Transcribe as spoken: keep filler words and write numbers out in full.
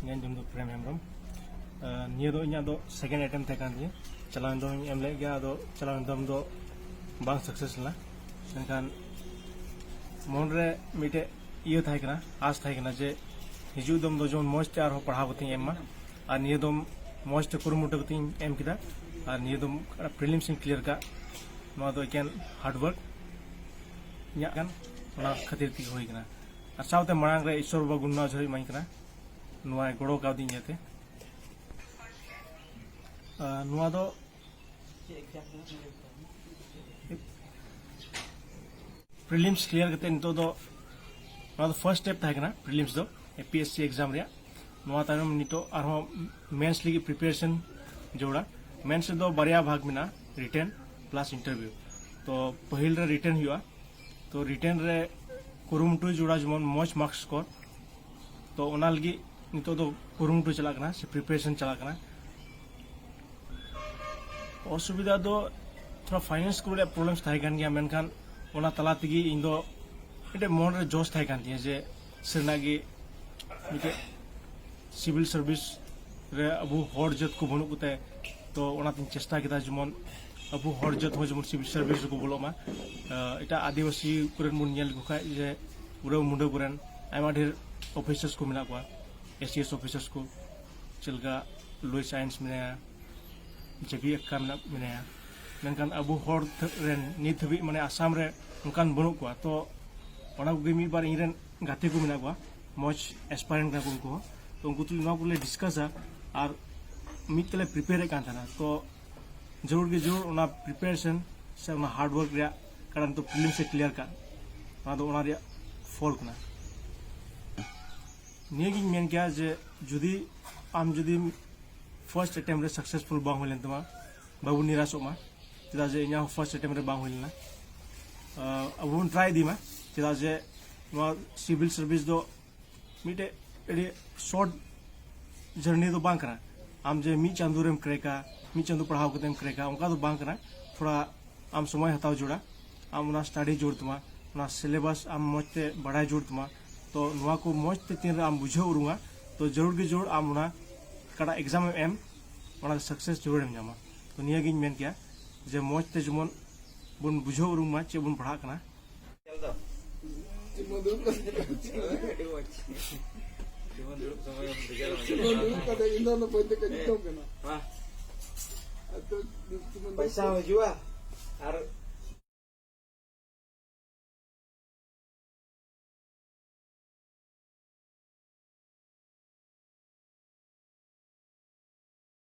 ᱤᱧᱟᱹᱜ ᱧᱩᱛᱩᱢ ᱫᱚ ᱯᱨᱮᱢ ᱦᱮᱢᱵᱨᱚᱢ᱾ ᱟᱨ ᱱᱤᱭᱟᱹ ᱫᱚ ᱤᱧᱟᱹᱜ ᱫᱚ ᱥᱮᱠᱮᱱᱰ ᱮᱴᱮᱢᱯᱴ ᱛᱟᱦᱮᱸ ᱠᱟᱱ ᱛᱤᱧᱟᱹ᱾ ᱪᱟᱞᱟᱣᱮᱱ ᱫᱚᱢ ᱤᱧ ᱮᱢ ᱞᱮᱫ ᱜᱮᱭᱟ, ᱟᱫᱚ ᱪᱟᱞᱟᱣᱮᱱ ᱫᱚᱢ ᱫᱚ ᱵᱟᱝ ᱥᱟᱠᱥᱮᱥ ᱞᱮᱱᱟ᱾ ᱢᱮᱱᱠᱷᱟᱱ ᱢᱚᱱᱨᱮ ᱢᱤᱫᱴᱮᱡ ᱤᱭᱟᱹ ᱛᱟᱦᱮᱸ ᱠᱟᱱᱟ, ᱟᱥ ᱛᱟᱦᱮᱸ ᱠᱟᱱᱟ ᱡᱮ ᱦᱤᱡᱩᱜ ᱫᱚᱢ ᱫᱚ ᱡᱮᱢᱚᱱ ᱢᱚᱡᱽ ᱛᱮ ᱟᱨᱦᱚᱸ ᱯᱟᱲᱦᱟᱣ ᱠᱟᱛᱮᱧ ᱮᱢ ᱢᱟ᱾ ᱟᱨ ᱱᱤᱭᱟᱹ ᱫᱚᱢ ᱢᱚᱡᱽ ᱛᱮ ᱠᱩᱨᱩᱢᱩᱴᱩ ᱠᱟᱛᱮᱧ ᱮᱢ ᱠᱮᱫᱟ᱾ ᱟᱨ ᱱᱤᱭᱟᱹ ᱫᱚᱢ ᱯᱨᱤᱞᱤᱢᱥ ᱤᱧ ᱠᱞᱤᱭᱟᱨ ᱠᱟᱜ᱾ ᱱᱚᱣᱟ ᱫᱚ ᱮᱠᱮᱱ ᱦᱟᱨᱰᱣᱟᱨᱠ ᱤᱧᱟᱹᱜ ᱠᱟᱱ, ᱚᱱᱟ ᱠᱷᱟᱹᱛᱤᱨ ᱛᱮᱜᱮ ᱦᱩᱭ ᱠᱟᱱᱟ᱾ ᱟᱨ ᱥᱟᱶᱛᱮ ᱢᱟᱲᱟᱝ ᱨᱮ ᱤᱥᱥᱚᱨ ᱵᱟᱵᱟ ᱜᱩᱱᱱᱟ ᱡᱷᱚᱭ ᱤᱢᱟᱹᱧ ᱠᱟᱱᱟ, ᱱᱚᱣᱟᱭ ᱜᱚᱲᱚ ᱠᱟᱣᱫᱤᱧ ᱤᱭᱟᱹᱛᱮ᱾ ᱟᱨ ᱱᱚᱣᱟ ᱫᱚ ᱯᱨᱤᱞᱤᱢᱥ ᱠᱞᱤᱭᱟᱨ ᱠᱟᱛᱮ ᱱᱤᱛᱚᱜ ᱫᱚ, ᱱᱚᱣᱟ ᱫᱚ ᱯᱷᱟᱨᱥᱴ ᱥᱴᱮᱯ ᱛᱟᱦᱮᱸ ᱠᱟᱱᱟ ᱯᱨᱤᱞᱤᱢᱥ ᱫᱚ, ᱮᱯᱤᱮᱥᱥᱤ ᱮᱠᱡᱟᱢ ᱨᱮᱭᱟᱜ᱾ ᱱᱚᱣᱟ ᱛᱟᱭᱱᱚᱢ ᱱᱤᱛᱚᱜ ᱟᱨᱦᱚᱸ ᱢᱮᱱᱥ ᱞᱟᱹᱜᱤᱫ ᱯᱨᱤᱯᱟᱨᱮᱥᱚᱱ ᱡᱟᱹᱨᱩᱲᱟ᱾ ᱢᱮᱱᱥ ᱨᱮᱫᱚ ᱵᱟᱨᱭᱟ ᱵᱷᱟᱜᱽ ᱢᱮᱱᱟᱜᱼᱟ, ᱨᱤᱴᱮᱱ ᱯᱞᱟᱥ ᱤᱱᱴᱟᱨᱵᱷᱤᱭᱩ᱾ ᱛᱚ ᱯᱟᱹᱦᱤᱞ ᱨᱮ ᱨᱤᱴᱮᱱ ᱦᱩᱭᱩᱜᱼᱟ᱾ ᱛᱚ ᱨᱤᱴᱮᱱ ᱨᱮ ᱠᱩᱨᱩᱢᱩᱴᱩ ᱡᱟᱹᱨᱩᱲᱟ ᱡᱮᱢᱚᱱ ᱢᱚᱡᱽ ᱢᱟᱨᱠᱥ ᱥᱠᱳᱨ᱾ ᱛᱚ ᱚᱱᱟ ᱞᱟᱹᱜᱤᱫ ᱱᱤᱛᱚᱜ ᱫᱚ ᱠᱩᱨᱩᱢᱩᱴᱩ ᱪᱟᱞᱟᱜ ᱠᱟᱱᱟ ᱥᱮ ᱯᱨᱤᱯᱟᱨᱮᱥᱚᱱ ᱪᱟᱞᱟᱜ ᱠᱟᱱᱟ᱾ ᱚᱥᱩᱵᱤᱫᱷᱟ ᱫᱚ ᱛᱷᱚᱲᱟ ᱯᱷᱟᱭᱱᱮᱱᱥ ᱠᱚᱨᱮ ᱯᱨᱚᱵᱞᱮᱢᱥ ᱛᱟᱦᱮᱸ ᱠᱟᱱ ᱜᱮᱭᱟ, ᱢᱮᱱᱠᱷᱟᱱ ᱚᱱᱟ ᱛᱟᱞᱟ ᱛᱮᱜᱮ ᱤᱧ ᱫᱚ ᱢᱤᱫᱴᱮᱡ ᱢᱚᱱ ᱨᱮ ᱡᱳᱥ ᱛᱟᱦᱮᱸ ᱠᱟᱱ ᱛᱤᱧᱟᱹ ᱡᱮ ᱥᱟᱹᱨᱤᱱᱟᱜ ᱜᱮ ᱢᱤᱫᱴᱮᱡ ᱥᱤᱵᱤᱞ ᱥᱟᱨᱵᱷᱤᱥ ᱨᱮ ᱟᱵᱚ ᱦᱚᱲ ᱡᱟᱹᱛ ᱠᱚ ᱵᱟᱹᱱᱩᱜ ᱠᱚᱛᱮ, ᱛᱚ ᱚᱱᱟᱛᱤᱧ ᱪᱮᱥᱴᱟ ᱠᱮᱫᱟ ᱡᱮᱢᱚᱱ ᱟᱵᱚ ᱦᱚᱲ ᱡᱟᱹᱛ ᱦᱚᱸ ᱡᱮᱢᱚᱱ ᱥᱤᱵᱤᱞ ᱥᱟᱨᱵᱷᱤᱥ ᱨᱮᱠᱚ ᱵᱚᱞᱚᱜ ᱢᱟ᱾ ᱟᱸ, ᱮᱴᱟᱜ ᱟᱹᱫᱤᱵᱟᱹᱥᱤ ᱠᱚᱨᱮᱱ ᱵᱚᱱ ᱧᱮᱞ ᱞᱮᱠᱚ ᱠᱷᱟᱡ ᱡᱮ ᱩᱨᱟᱹᱣ ᱢᱩᱰᱟᱹ ᱠᱚᱨᱮᱱ ᱟᱭᱢᱟ ᱰᱷᱮᱨ ᱚᱯᱷᱤᱥᱟᱨᱥ ᱠᱚ ᱢᱮᱱᱟᱜ ᱠᱚᱣᱟ, ᱮᱥᱤᱮᱥ ᱚᱯᱷᱤᱥᱟᱨᱥ ᱠᱚ, ᱪᱮᱫ ᱞᱮᱠᱟ ᱞᱩᱭᱤᱥ ᱟᱭᱤᱱᱥ ᱢᱮᱱᱟᱭᱟ, ᱡᱮ ᱵᱤ ᱮᱠᱠᱟ ᱢᱮᱱᱟᱜ, ᱢᱮᱱᱟᱭᱟ᱾ ᱢᱮᱱᱠᱷᱟᱱ ᱟᱵᱚ ᱦᱚᱲ ᱨᱮᱱ ᱱᱤᱛ ᱦᱟᱹᱵᱤᱡ ᱢᱟᱱᱮ ᱟᱥᱟᱢ ᱨᱮ ᱚᱱᱠᱟᱱ ᱵᱟᱹᱱᱩᱜ ᱠᱚᱣᱟ᱾ ᱛᱚ ᱚᱱᱟ ᱠᱚᱜᱮ ᱢᱤᱫ ᱵᱟᱨ ᱤᱧ ᱨᱮᱱ ᱜᱟᱛᱮ ᱠᱚ ᱢᱮᱱᱟᱜ ᱠᱚᱣᱟ, ᱢᱚᱡᱽ ᱮᱥᱯᱟᱭᱨᱮᱱᱴ ᱠᱟᱱᱟ ᱠᱚ ᱩᱱᱠᱩ ᱦᱚᱸ᱾ ᱛᱚ ᱩᱱᱠᱩ ᱛᱩᱞᱩᱡ ᱱᱚᱣᱟ ᱠᱚᱞᱮ ᱰᱤᱥᱠᱟᱥᱟ ᱟᱨ ᱢᱤᱫ ᱛᱮᱞᱮ ᱯᱨᱤᱯᱮᱭᱟᱨᱮᱫ ᱠᱟᱱ ᱛᱟᱦᱮᱱᱟ᱾ ᱛᱚ ᱡᱟᱹᱨᱩᱲ ᱜᱮ ᱡᱟᱹᱨᱩᱲ ᱚᱱᱟ ᱯᱨᱤᱯᱟᱨᱮᱥᱚᱱ ᱥᱮ ᱚᱱᱟ ᱦᱟᱨᱰ ᱣᱟᱨᱠ ᱨᱮᱭᱟᱜ ᱠᱟᱨᱚᱱ ᱫᱚ ᱯᱨᱤᱞᱤᱢᱥ ᱮ ᱠᱞᱤᱭᱟᱨ ᱠᱟᱜ, ᱚᱱᱟ ᱫᱚ ᱚᱱᱟ ᱨᱮᱭᱟᱜ ᱯᱷᱚᱞ ᱠᱟᱱᱟ᱾ ᱱᱤᱭᱟᱹᱜᱤᱧ ᱢᱮᱱ ᱠᱮᱭᱟ ᱡᱮ ᱡᱩᱫᱤ ᱟᱢ ᱡᱩᱫᱤ ᱯᱷᱟᱨᱥᱴ ᱮᱴᱮᱢᱯᱴ ᱨᱮ ᱥᱟᱠᱥᱮᱥᱯᱷᱩᱞ ᱵᱟᱝ ᱦᱩᱭ ᱞᱮᱱ ᱛᱟᱢᱟ, ᱵᱟᱵᱚᱱ ᱱᱤᱨᱟᱥᱚᱜ ᱢᱟ, ᱪᱮᱫᱟᱜ ᱡᱮ ᱤᱧᱟᱹᱜ ᱦᱚᱸ ᱯᱷᱟᱨᱥᱴ ᱮᱴᱮᱢᱯᱴ ᱨᱮ ᱵᱟᱝ ᱦᱩᱭ ᱞᱮᱱᱟ᱾ ᱟᱸ, ᱟᱵᱚ ᱵᱚᱱ ᱴᱨᱟᱭ ᱤᱫᱤ ᱢᱟ, ᱪᱮᱫᱟᱜ ᱡᱮ ᱱᱚᱣᱟ ᱥᱤᱵᱤᱞ ᱥᱟᱨᱵᱷᱤᱥ ᱫᱚ ᱢᱤᱫᱴᱮᱡ ᱟᱹᱰᱤ ᱥᱚᱨᱴ ᱡᱟᱨᱱᱤ ᱫᱚ ᱵᱟᱝ ᱠᱟᱱᱟ᱾ ᱟᱢ ᱡᱮ ᱢᱤᱫ ᱪᱟᱸᱫᱳ ᱨᱮᱢ ᱠᱨᱮᱠᱟ, ᱢᱤᱫ ᱪᱟᱸᱫᱳ ᱯᱟᱲᱦᱟᱣ ᱠᱟᱛᱮᱢ ᱠᱨᱮᱠᱟ, ᱚᱱᱠᱟ ᱫᱚ ᱵᱟᱝ ᱠᱟᱱᱟ᱾ ᱛᱷᱚᱲᱟ ᱟᱢ ᱥᱚᱢᱚᱭ ᱦᱟᱛᱟᱣ ᱡᱟᱹᱨᱩᱲᱟ, ᱟᱢ ᱚᱱᱟ ᱥᱴᱟᱰᱤ ᱡᱟᱹᱨᱩᱲ ᱛᱟᱢᱟ, ᱚᱱᱟ ᱥᱤᱞᱮᱵᱟᱥ ᱟᱢ ᱢᱚᱡᱽ ᱛᱮ ᱵᱟᱲᱟᱭ ᱡᱟᱹᱨᱩᱲ ᱛᱟᱢᱟ᱾ ᱛᱚ ᱱᱚᱣᱟ ᱠᱚ ᱢᱚᱡᱽ ᱛᱮ ᱛᱤᱱ ᱨᱮ ᱟᱢ ᱵᱩᱡᱷᱟᱹᱣ ᱩᱨᱩᱢᱟ, ᱛᱚ ᱡᱟᱹᱨᱩᱲ ᱜᱮ ᱡᱟᱹᱨᱩᱲ ᱟᱢ ᱚᱱᱟ ᱚᱠᱟᱴᱟᱜ ᱮᱠᱡᱟᱢ ᱮᱢ ᱮᱢ, ᱚᱱᱟ ᱥᱟᱠᱥᱮᱥ ᱡᱟᱹᱨᱩᱲ ᱮᱢ ᱧᱟᱢᱟ᱾ ᱛᱚ ᱱᱤᱭᱟᱹ ᱜᱤᱧ ᱢᱮᱱ ᱠᱮᱭᱟ ᱡᱮ ᱢᱚᱡᱽ ᱛᱮ ᱡᱮᱢᱚᱱ ᱵᱚᱱ ᱵᱩᱡᱷᱟᱹᱣ ᱩᱨᱩᱢ ᱢᱟ ᱪᱮᱫ ᱵᱚᱱ ᱯᱟᱲᱦᱟᱜ ᱠᱟᱱᱟ᱾ ᱧᱮᱞ ᱫᱚ᱾ ᱪᱩᱢᱟᱹ ᱫᱩᱲᱩᱵ ᱠᱟᱛᱮ᱾ ᱟᱹᱰᱤ ᱢᱚᱡᱽ᱾ ᱡᱮᱢᱚᱱ ᱫᱩᱲᱩᱵ ᱥᱚᱢᱚᱭ ᱮᱢ ᱵᱩᱡᱷᱟᱹᱣᱟ᱾ ᱪᱩᱢᱟᱹ ᱫᱩᱲᱩᱵ ᱠᱟᱛᱮ ᱤᱧ ᱫᱚ ᱚᱱᱟ ᱵᱟᱹᱧ ᱫᱮᱡ ᱠᱟᱱᱟ᱾ ᱢᱟ᱾ ᱟᱫᱚ ᱪᱩᱢᱟᱹ ᱫᱩᱲᱩᱵ ᱯᱚᱭᱥᱟ ᱦᱚᱸ ᱦᱤᱡᱩᱜᱼᱟ ᱟᱨ